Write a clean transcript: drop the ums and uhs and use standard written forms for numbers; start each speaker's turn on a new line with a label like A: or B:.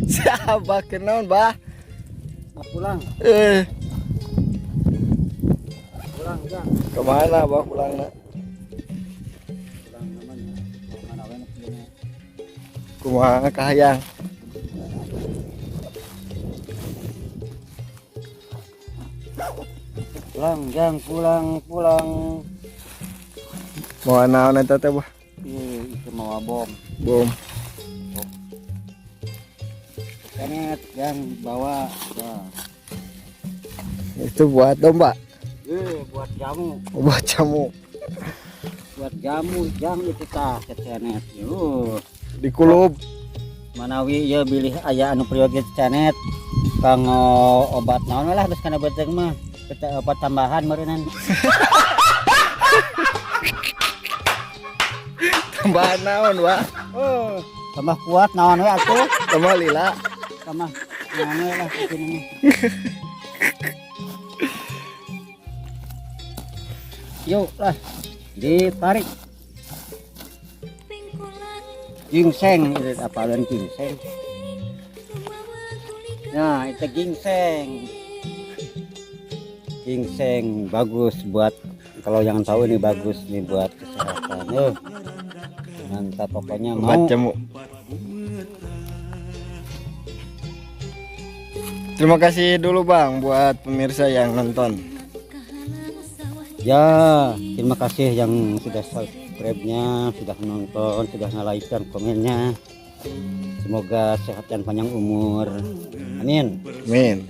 A: Siapa kenaon, Bah?
B: Mau pulang.
A: Eh,
B: Pulang, Jang.
A: Kemana, Bah, pulangna?
B: Pulang namanya. Mana we nu.
A: Kumaha kahayang?
B: Pulang, Jang, pulang, pulang.
A: Mau naon eta teh, Bah?
B: Ih, itu mau bom.
A: Bom.
B: Kenet yang bawa. Ya.
A: Itu buat domba.
B: Eh, buat jamu.
A: Oh, buat jamu.
B: Buat jamu, Jang, itu tah kenet. Yuh.
A: Di kulub.
B: Manawi ya bilih aya anu peryogi cenet kanggo obat naon lah geus kana beuteung mah. Kita obat tambahan meureunnan.
A: Tambahan naon, Bah?
B: Oh, tambah kuat naon we atuh.
A: Tambah lila.
B: Tambah naon we lah kitu mah. Yuk lah, ditarik. Gingseng, itu apalan gingseng. Nah, itu gingseng. Gingseng bagus buat, kalau yang tahu ini bagus nih buat kesehatan. Mantap pokoknya
A: Obat
B: mau.
A: Jamu. Terima kasih dulu, Bang, buat pemirsa yang nonton.
B: Ya, terima kasih yang sudah subscribe-nya, sudah nonton, sudah nge-like dan komennya. Semoga sehat dan panjang umur. Amin.
A: Amin.